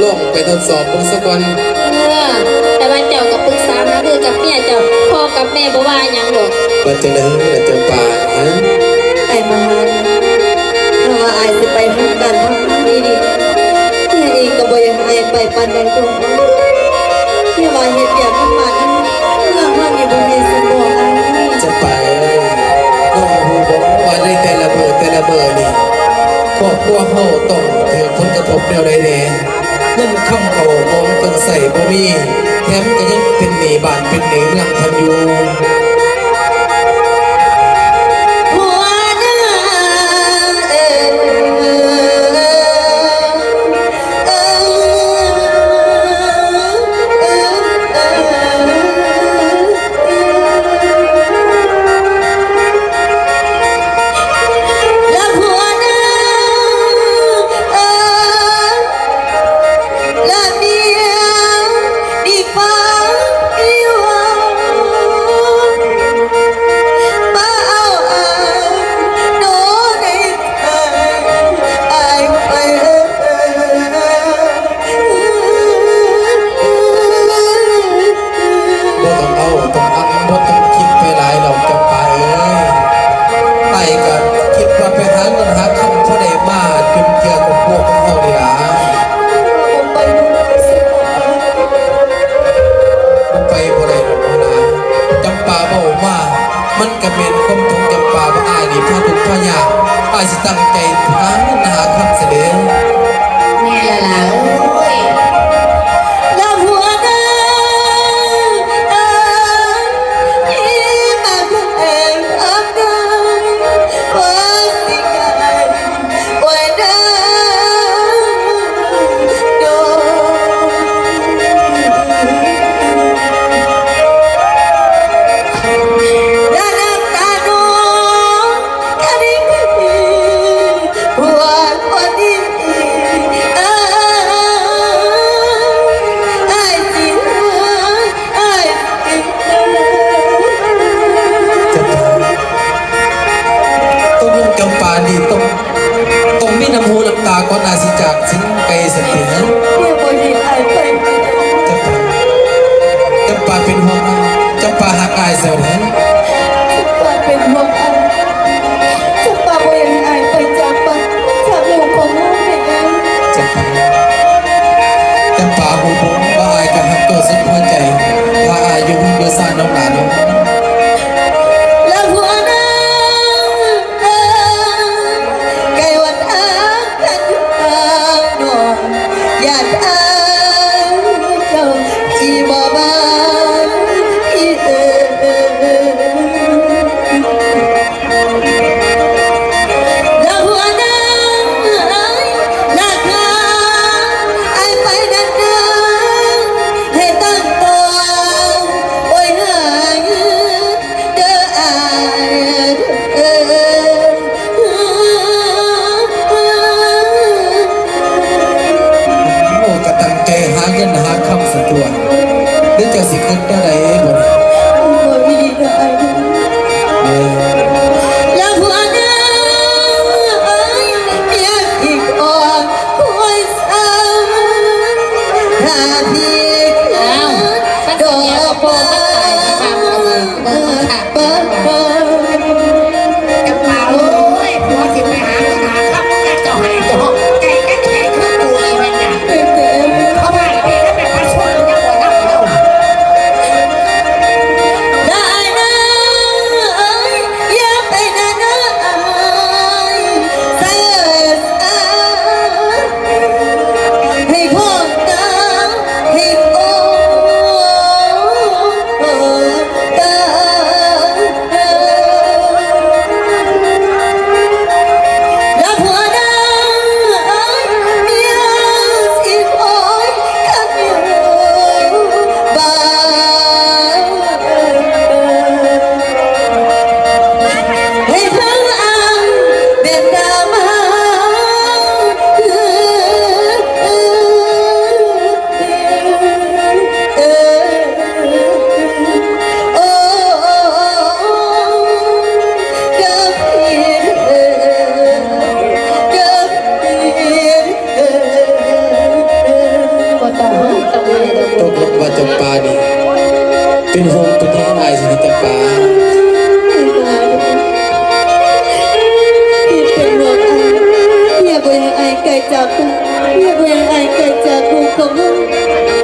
ລອງໄປທົດສອບເບິ່ງສາກ່ອນ. ເອີ ແຕ່ວ່າເຈົ້າກໍປຶກສາຫາລືກັບເມຍເຈົ້າ, ພໍ່ກັບແມ່ບໍ່ວ່າຫຍັງດອກ. ວ່າຈັ່ງໃດລະຈຳປາ? ຮະ? ອ້າຍມະຫາດ, ຖ້າວ່າອ້າຍຊິໄປທຳການທຳງານອີ່ຫຼີ, ເມຍເອງກໍບໍ່ຢາກໃຫ້ອ້າຍໄປປານໃດດອກ. ເມຍວ່າເຮັດວຽກນຳບ້ານນຳເມືອງເຮົານີ້ບໍ່ແມ່ນຊັ້ນບໍ່ອ້າຍ? ຈຳປາເອີຍ, ນ້ອງຮູ້ບໍ່ວ່າໃນແຕ່ລະມື້ແຕ່ລະມື້ນີ້ ຄອບຄົວເຮົາຕ້ອງຖືກຜົນກະທົບແນວໃດແດ່? ເງິນຄຳເຂົ້າຂອງເຄື່ອງໃຊ້ບໍ່ມີ, ແຖມກໍຍັງເປັນໜີ້ບ້ານເປັນໜີ້ເມືອງເພິ່ນຢູ່. ຫົວໜ້າເອີຍ ເອີຍ ເອີຍ ເອີຍ ເອີຍ ລະຫົວໜ້າເອີຍ ລະເມຍນີ້ຟັງຢູ່ບໍ່? ມາເອົາອ້າຍໂນໃນ ອ້າຍໄປເອີຍ. ບໍ່ຕ້ອງເວົ້າ ຕ້ອງອຳ ບໍ່ຕ້ອງຄິດໄປຫຼາຍດອກ ຈຳປາເອີຍ. ອ້າຍກະຄິດວ່າໄປຫາເງິນຫາຄຳພໍໄດ້ມາຈຸນເຈືອຄອບຄົວຂອງເຮົານີ້ລະ. ບໍ່ໄປບໍ່ໄດ້ດອກ ບໍ່ໄປບໍ່ໄດ້ດອກ ຫົວໜ້າ. ຈຳປາເວົ້າມາ ມັນກະແມ່ນຄວາມຂອງຈຳປາວ່າອ້າຍນີ້ພາທຸກພາຍາກ, ອ້າຍຊິຕັ້ງໃຈຫາເງິນຫາຄຳຊະເດ. ແມ່ນລະຫຼ້າເອີຍ ລະຫົວໜ້າເອີຍ ທີ່ມາແຂວງພາກໃຕ້ ວ່າຊິໄກ ໄວ້ເດີໂດ ລະນ້ຳຕານ້ອງກະໄດ້ມີຜົວຄົນດີ ອ້າຍ ອ້າຍຊິ ອ້າຍ ອ້າຍຊິ ຈຳປາ ຕົກລົງຈຳປານີ້ຕ້ອງ ຕ້ອງມີນ້ຳຫູນ້ຳຕາກ່ອນໜ້າຊິຈາກສິງໄກສັນຕິ. ແມ່ບໍ່ໃຫ້ອ້າຍໄປ ຈຳປາ ຈຳປາເປັນຫ່ວງອ້າຍ ຈຳປາຮັກອ້າຍສ່ຳໃດ? ຈຳປາເປັນຫ່ວງອ້າຍ ຈຳປາບໍ່ຢາກໃຫ້ອ້າຍໄປຈາກບ້ານຈາກເມືອງຂອງເຮົາແມ່. ຈຳປາ ຈຳປາຮູ້ບໍ່ວ່າອ້າຍກະຮັກເຈົ້າສຸດຫົວໃຈ ຖ້າອ້າຍຢູ່ເຮືອນຢູ່ຊານນ້ອງຫຼ້າເນາະ. ລະຫົວໜ້າເອີຍ ໄກວັນອາຄັນຢູ່ທາງນອກ ຢ້ານອ້າຍເຈົ້າຊິບໍ່ມາອີກເອີຍ. ລະຫົວໜ້າເອີຍ ລະຂ້າອ້າຍໄປນັ້ນນາ ໃຫ້ຕັ້ງໂຕ ໂອ້ຍ ຫາຍ ເດີອ້າຍເອີຍ. ໂອ້ ກະຕັ້ງໃຈຫາເງິນຫາຄຳຊະຕົວະ ຫຼືເຈົ້າຊິຄິດແນວໃດບໍ່ນີ້? ບໍ່ມີດອກອ້າຍເອີຍ. ແມ່ນ ລະຫົວໜ້າເອີຍ ເມຍຊິກອດ ເ ຈຳປານີ້ ເປັນຫ່ວງເປັນໃຍອ້າຍຊິເດ ຈຳປາ. ອ້າຍບໍ່ຮັກເດ້ ທີ່ເປັນຫ່ວງອ້າຍ ຢ່າບໍ່ໃຫ້ອ້າຍໄກຈາກກັນ ຢ່າບໍ່ໃຫ້ອ້າຍໄກຈາກລູກຂອງເຮົາ.